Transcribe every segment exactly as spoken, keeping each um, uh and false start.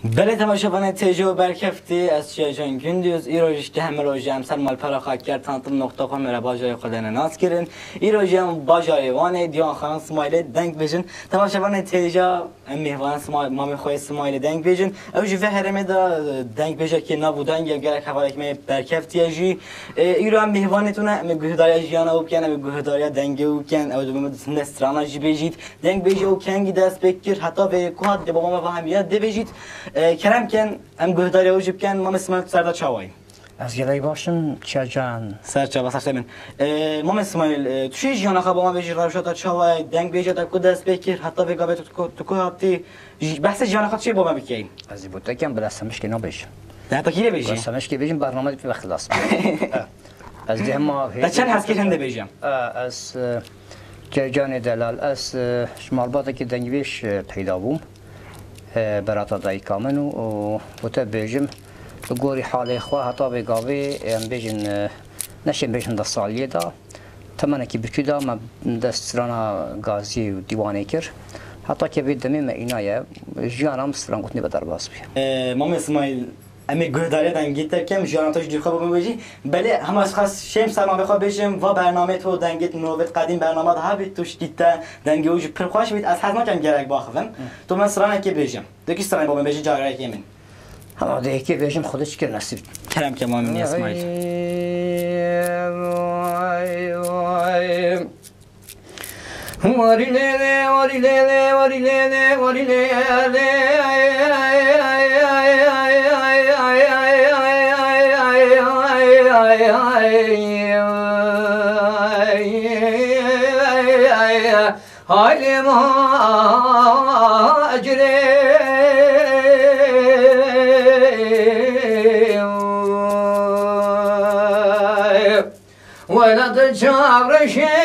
Belê temaşevanê têje û berkeftî, ez Çiyacan Gündüz, îro jî ji te heme rojê em ser malpera xwe Kertan Tim nokta com re bajarê xwe dene nas kirin. Îro jî em bajarê Wanê, Diwan Xanim Smailê deng bêjin. Temaşevanê têja em mêhvanên Sma-, mamê xwe yê Smailê deng bêjin. Ew jî vê herêmê de, e, dengbêjekê nav û deng e, gelek hevalek me berkeftiye jî. E, îro em mêhvanê tune, em ê guhdariya jiyana û bikin, em ê guhdariya dengê û bikin, ew dibê me di strana jî bêjît. Dengbêjê û kengî dest pê kir, heta vê ku hat dê baba me va hemiya dê bêjît. E, kerem ken, em guhdariya wî jî bikin, mamê Smail tu ser de çawa yî? Ez gelek baş im, Çiyacan. Ser çava, ser min. E, mamê Smail, e, tu şê jiyana xwe baba me bêjî, rewşa te çawa ye, dengbêja te ku dest pê kir, heta vê gavê tu ku, tu ku hatî, ji-, behsê jiyana xwe tu şê baba me bikey? Ez ê bo te kem, bila semişkê nabêjim. De heta kî lê bêjî? Bila semişkê bêjim, bername dî pê xilas. Ez dê hema Te çend hez kir hindê bêjim? E, ez, e, Çiyacanê delal, ez, e, ji malbatekî dengbêj, e, peyda bûm. E, berata dayika min û, û, û te bêjim, li gorî halê xwe heta vê gavê, em bêjin, e, neşên bêjin deh saliyê de, temenekî biçû de me dest strana gazî û dîwanê kir. Heta ke vê demê me îna ye, jiyana min stran gotinê ve derbas bûye. E, Mamê Smail, em ê guhdariya dengê te bikin, jiyana te jî dûr xwe bo min bêjî. Belê, hema ez xwest şêm ser navê xwe bêjim, va bernamê to dengê mirovê qedîm bernama de hebît, tu ştî te dengê wî jî pir xweş bît. Ez hez nakem gelek baxivim. Tu min stranekê bêjim. De kî stranê bo min bêjî carekê min. Hema de yekê bêjim, Xwedê çi kir nesîb. Kerem ke mamê min Esmaîl. Haylê macirê. Wela di çavreşê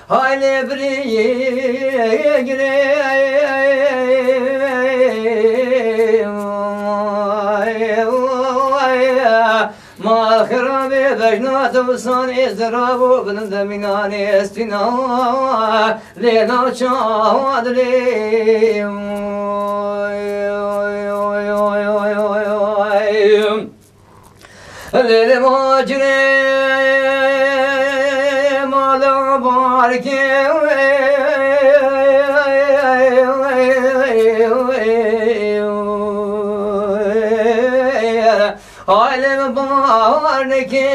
haylê birî girê. Ma xirabê bejna divisanê zirav û bilinde mînanê estîna lê navça dilê. Lê lê macirê mala barkê. Alem barnekê.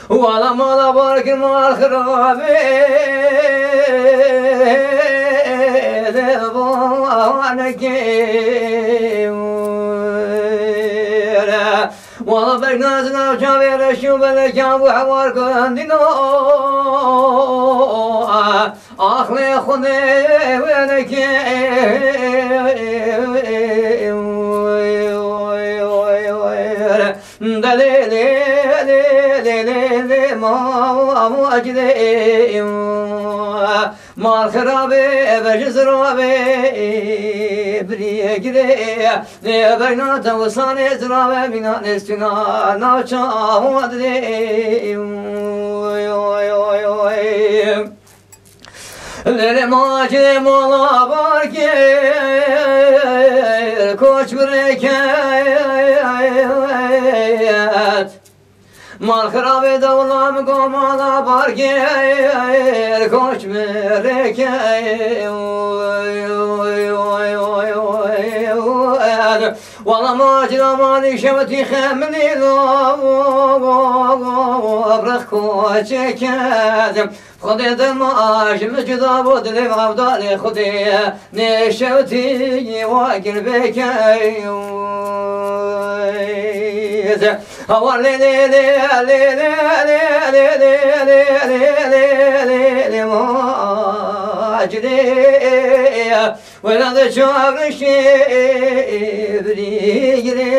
Wala mala barkê mal xirabê. Barnekê. Wala bernaz nav çavê reş û belekî bû hewar gundîno. Axlê Xwedê wênekê. Delê lê lê lê lê lê ma ma acilê. Mal xirabê eve ji zirabê birî girê. Nê beyna te wisanê zirabê mîna nêstîna navça wadrê. Lê lê macê mala barkê koç birêket. Mal xirabê dewla min go mala bargêr koç min rêke. Wala macira malî şewtî xemilî lo rix koçê kedim. Xwedê dema ji min cuda bû dilê min hevdalê Xwedê nêşewtî wa girbêke. Hawa lê lê lê lê lê lê lê lê lê lê lê lê lê lê macirê. Wela de çavreşê birî girê.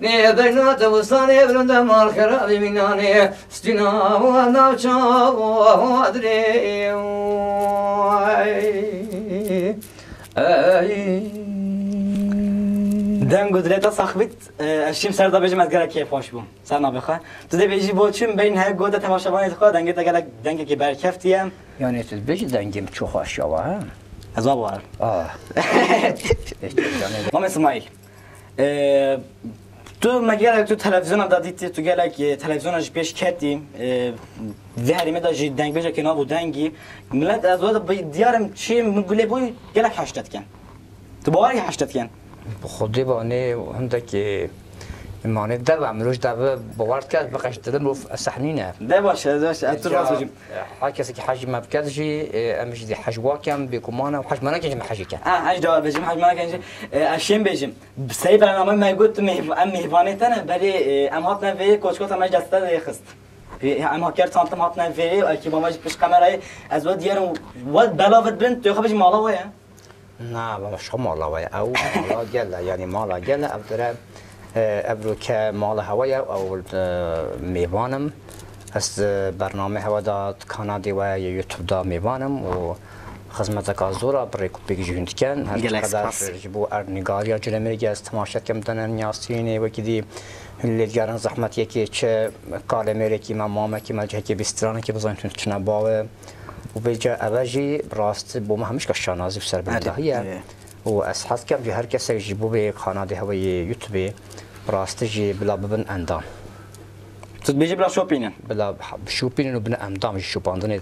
Nê beyna te wisanê birinde mal xirabê mînanê. Stina wa navça wa dirê. Ey. Deng û dilê te sax bît. E, ez şîm ser de bêjim, ez gelek kêfxweş bûm. Ser navê xwe. Tu dê bêjî bo çi min beyn her gote temaşevanê xwe, dengê te gelek dengekî berkeftiye. Yanî tu dibêjî dengê min çi xweş ya, ha? Ez wa bawer. Ah. Mamê Simayîl. E, tu me gelek tu televizyona da dîtî, tu gelek, e, televizyona ji pêş ketî, e, vê herêmê de jî dengbêjekê nav û dengî. Milet ez wa de bi-, diyar im çi min gulê bû gelek heşte dikin. Tu bawer î heşte dikin? Bi Xwedê ba nê hindekî manê dev e, mirov ji dev bawer dike, bi qeştirin û sehnî ne. De baş e, de baş e. Ez tu rast bêjim. Her kesekî hecî me biket jî, e, em jî dê hec wakem, bêguman e, hec me nekin jî me hecî ken. Ha, hec dawa bêjim, hec me nekin jî. E, ez şêm bêjim. Bi sey bername me got, tu mêv-, em mêvanê te ne, belê, e, em hatine vê koçkota me ji destê te derxist. Em haker tantim hatine vê, ekîba me jî pişt kamerayê. Ez we diyerim, we bela vir bin, tu xwe bijî mala we ye. Na, baba, şo mala we ye. Ew mala gel e, yanî mala gel e, ev dire, e, ev roke mala hewe ye, ew, e, mêvan im. Ez, e, bername hewe da Kanadê we yê YouTube da mêvan im û xizmeteka zor a bi rêk û pêk jî hûn dikin. Her çiqeder spas. Ji bo erdnîgariya Culemêrgê ez temaşe dikim, dene Yasînê wekî dî hûn lê digerin zehmet yekê çi kalê mêrekî me, mamekî me, cihekê bî stranekî bizanîn hûn çine bawe. Û vêca eve jî bi rastî bo me hemîşka şanazî û serbilindahî ye. Erê. Û ez hez dikim jî her kesek ji bo vê kanalê hewe yê YouTube-ê bi rastî jî bila bibin endam. Tu dibêjî bila şopînin? Bila ha-, bişopînin û bine endam jî şopandinê,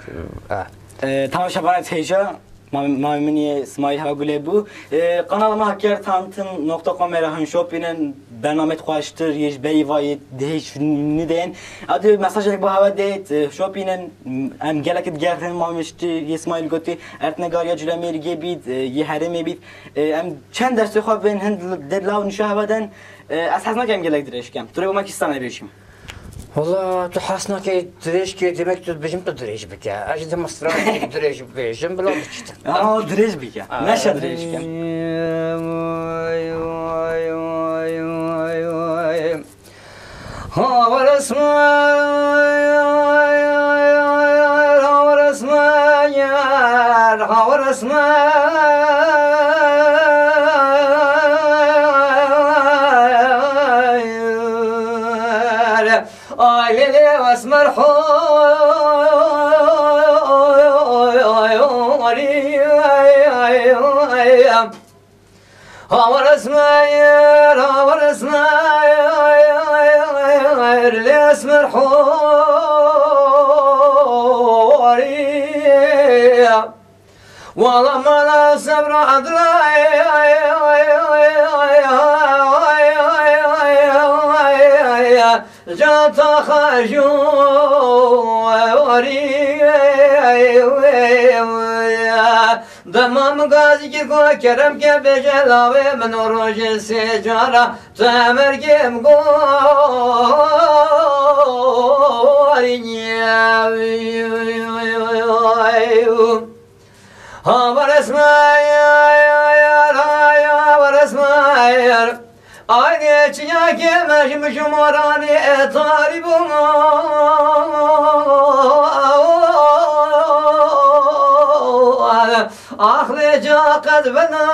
eh. E, temaşevanê hêja, ma-, mavê min yê Simayîl hewe gulê bû. E, kanala me haker tantin nokta com re hûn şopînin, bernameyê xweştir yê ji berî vayê dihê nidên. Adi mesajek bo hewe dêt, e, şopînin, em gelek digerxin, ma min ji yê Simayîl gotî, erdnegariya Culemêrgê bît, e, yê herêmê bît. E, em çend destê xwe bên hin dê law nişa hewe den. E, ez hez nakem gelek dirêj kem. Tu rê bo me kî stranê bêjîm. Wala tu hez nake dirêj ke, demek tu dibêjim tu dirêj bike. Ez jî dema stranê dirêj bêjim, bila biçitin. Aa, dirêj bike. Aa. Neşe dirêj kem. Vay, vay, vay, vay, vay. Hawer esmer, hawer esmer, hawer esmer. Ay lê lê esmer, hoy, hoy, hoy. Hawer esmer, hawer esmer, lê esmer horiya. Wala mala sebra adlay, cata xajû horiya. Dema min gazî kir ku kerem ke bêje lawê min û rojê sê cara te mergê min gorî. Hawer esmer, hawer esmer. Aynê çiyakê me ji min ji moranê tarî bû. Ax lê ca qed bina.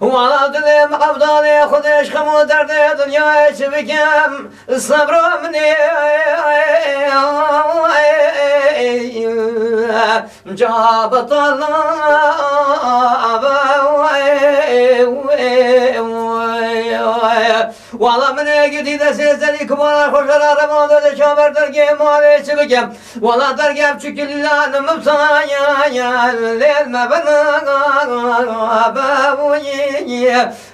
Wala dilê min evdalê Xwedê ji xem û derdê dinyayê çi bikim, sebra min ê. Ca betala be. Wala min ê gidî destê serî kumara xwe jera revande de çaver dergê malê çi bikim. Wala dergê çi kilan min taya lêl me bena be.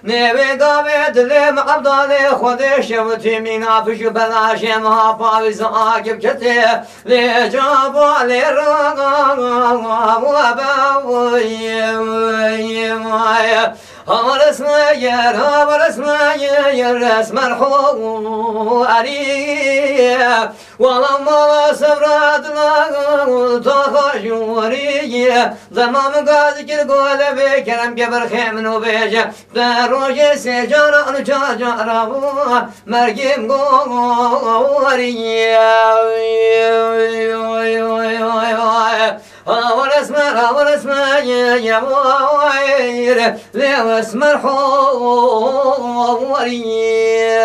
Nêvê gavê dilê min evdalê Xwedê şev tîmîna pişû belaşê min ha pavîz akib ketê. Lê caba lê ra be. Hawares me yer, hawares me yer, esmer ho ariye. Wala mala sevra dila ta xajûriye. Dema min gaz kir gole bê kerem ke berxê min û bêje. Te rojê sê cara û çar cara bû, mergê min gorî. Hawar esmer, hawar esmer, ye, ye, vay, lê esmer hawar, ye.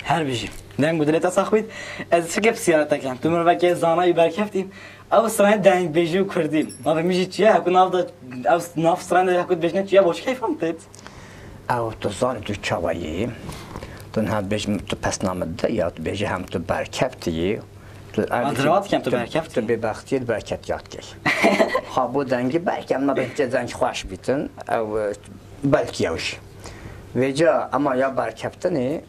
Her bijî. Deng û dilê te sax bît. Ez çi gep siyarete kem. Tu mirovekê zana û berkeftî. Ew stranê dengbêjî û kurdî. Navê min jî çi ye? Heku nav de, ew nav stranê de heku dibêjine çi ye? Boş keyfa min têt. Ew tu zanî tu çawa yî? Tu niha dibêjî tu pesna min de ya tu bêjî hem tu berkeftî yî. Tu Ez rewat kem tu tu, berkeftî. Tu bêbextiyê li berketiyat key. Ha bo dengî belkî em nabên tê deng xweş bîtin. Ew e, belkî ew jî. Vêca ema ya berkeftinê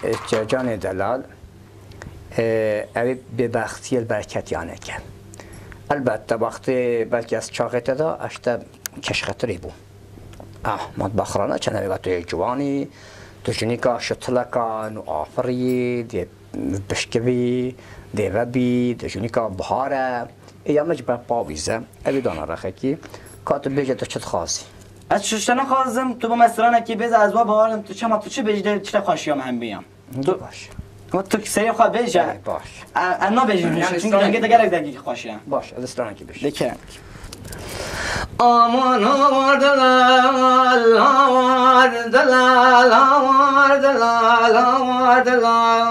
e, canê delal, e, ew ê bêbextiyê li berketiyê neke. Elbette, wextê belkî ez çaxê te de, ez te keşxetirî bû. Ah, matbaxrana çend ev tu yê ciwanî, tu jinîka şitileka nû afirî, dê pişkivî, dê vebî, tu jinîka bihar e. Ê ya min ji ber pavîze, ev ê dana rexekî, ka tu bêje tu çi dixwazî. Ez çi tişte naxwazim, tu bo me stranekî bêze, ez wa bawerim, tu çema tu çi bêjî de çi te xweşiya min hembiya. Tu, Baş. Ama tu serê xwe bêje. Ê, baş. E, em nabêjin, Yani çünkü stranekî dengê te gelek dengê xweş e. Baş, ez stranekî bêjim. Dike. Aman hawar delal, hawar delal, hawar delal, hawar delal.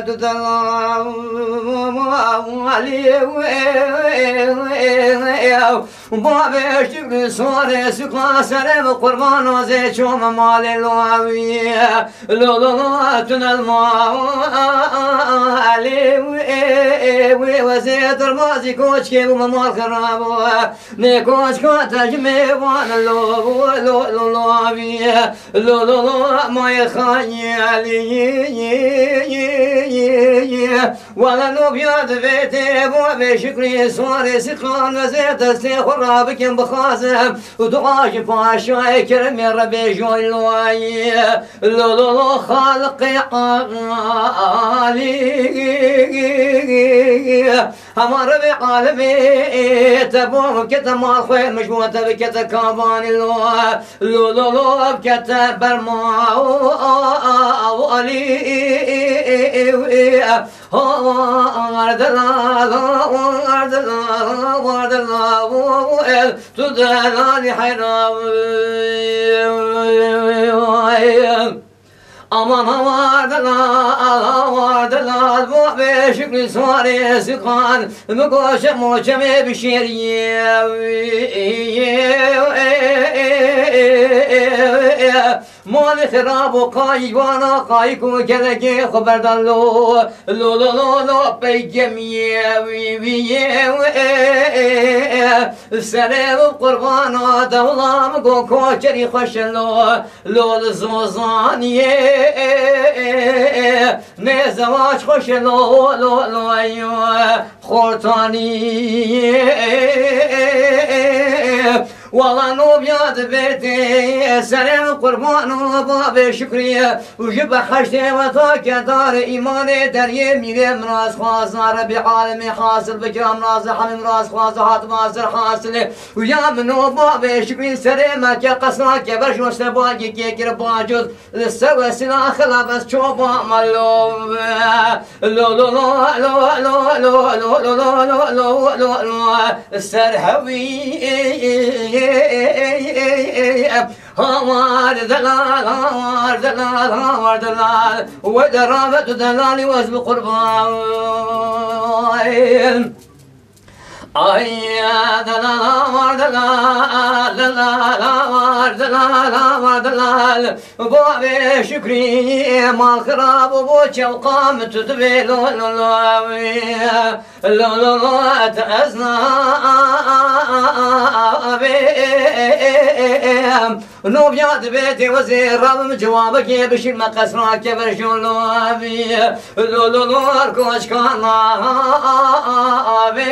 Tu delal, Alî, Babê Şükrü sarê suka serê mi qurban azê çom malê lo ewi. Lo, lo, lo, tunel ma, Alî, wê, wê, wê, wezê derbazî koçkê bû me mal xirab bû. Nê koçka te ji mêvan lo, lo, lo, lo, wî. Lo, lo, lo, mayê xayî, Alî. Wele no biya divê tê bo bê şikrî, swarê siqan, wezê destê xwe rabikin bixwazim. Û dua ji paşayê keremê Rebê joy loyî. Lo, lo, lo, Xaliqê Alî. Hema Rebê alemê te bo bikete mal xwe, min ji bo te bikete kavanî lo. Lo, lo, lo, bikete berma Alî. Hawar delal, hawar delal, hawar delal, el tu delalî heyran. Aman hawar delal, hawar delal, bo bê şükrü swarê sikan, mi goşe moçemê bişêriye. Malê xirab û qayî wana qayî ku gelekê xwe berdan lo. Lo, lo, lo, lo, peygemiyê wî, wî, yê, wê, serê û qurbana dewla min go koçerî xweş e lo. Lo, li zozaniyê, nê zewac xweş e lo, lo, lo, yo, xortaniyê. Wala no biya dibê tê, serê qurban û babê şukriyê, û ji behiştê we ta kedar îmanê deriyê mîrê min raz xwaza, Rebî alemê hasil bikira min raz hemî min raz xwaza, hatima ser hasilê, û ya min û babê şukrî serê me ke qesra kever ji we sebagî kê kir bacûz, li ser we sila xilaf ez çoba me lo. Lo, lo, lo, lo, lo, ser hewî. Hawar delal, hawar delal, hawar delal. We de rabe tu delalî wez bi qurban. Ay delal, hawar delal, delal, hawar delal, hawar delal. Bo bê şükrî mal xirab û bo çewqa min tu divê lo, lo, lo, wê. Lo, lo, lo, et ez nabêm. No biya dibê tê wezê rabim cewabekê bişîr me qesra kever jolabî. Lo, lo, lo, her koçka nabê.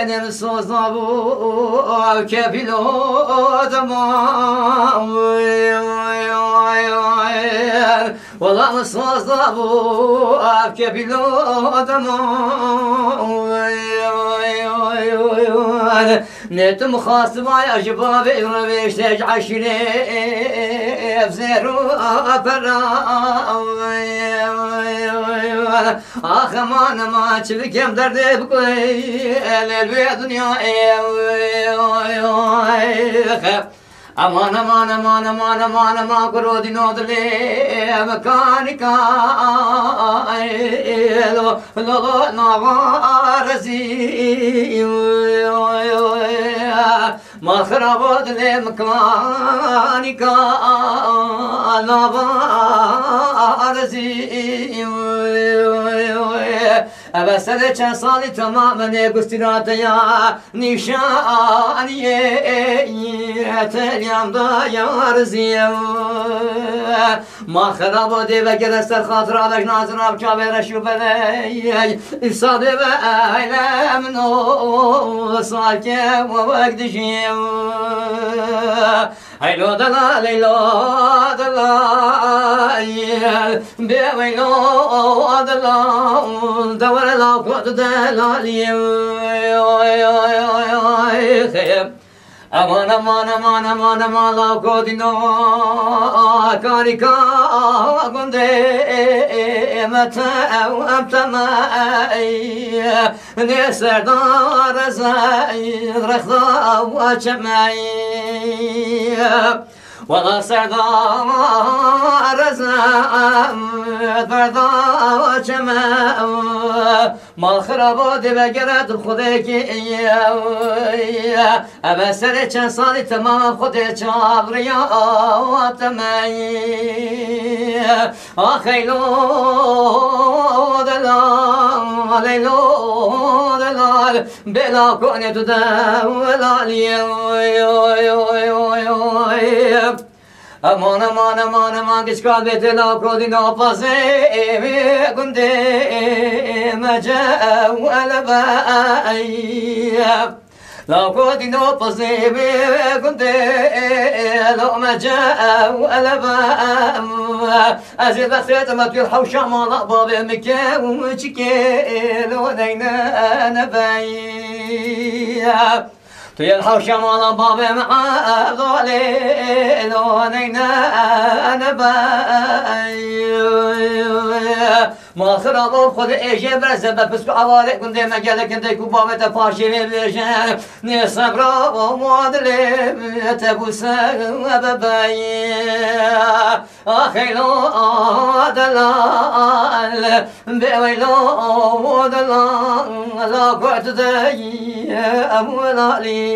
Êdê min soz dabû, ew kefîlo dema. Wela min soz dabû, ev kefîlo dema. Nê tu min xwestibaya ji bavê revêşte ji eşîrê ev zêr û pera. Ax eman eman çi bikem derdê bikuyê lê li wê dinyayê. Eman eman eman eman eman eman kuro dîno dilê mekanika. Lo lo lo nava rezî. Ma xirabo dilê mekanika nava rezî. Eve serê çend salî temam e nêgustîna te ya nîşaniyê, telyam da ya riziyê. Ma xerabo dê vegere ser xatira vejna zirav çavê reş û beley. Îsa dê ve eyle min o salke we wek dijî. Heylo delal, heylo delal, bê weylo delal, dewere la ku tu delalî. Aman, aman, aman, aman, aman, la ku dîno karîka gundê me te ew em te me. Nê serdar ez rexda çemey. Wala serdar ez berda çemey. Mal xirabo dê vegere tu xudê ki. Eve serê çend salî temam xudê çavriya temey. Ax heylo delal, heylo delal, bêla konê tu delalî. Aman, aman, aman, aman, giçka bê te la kodî napazê, eve gundê me ce ew elebe. La ku dîno pezê wê gundê, lo me ce ew elebe. Ez ê vextê te me tu yê hewşa mala babê min ke û çikê lo neyne nebey. Tu yê hewşa mala babê min Evdalê lo neyne nebey. Ma xirabo xwe de êjê berze be pisk û ewarê gundê me gelek hindê ku bavê te paşê vê bêje. Nê sebra o dilê te bû sebebey. Axeylo delal, bê weylo delal, la kurt dey em welalî.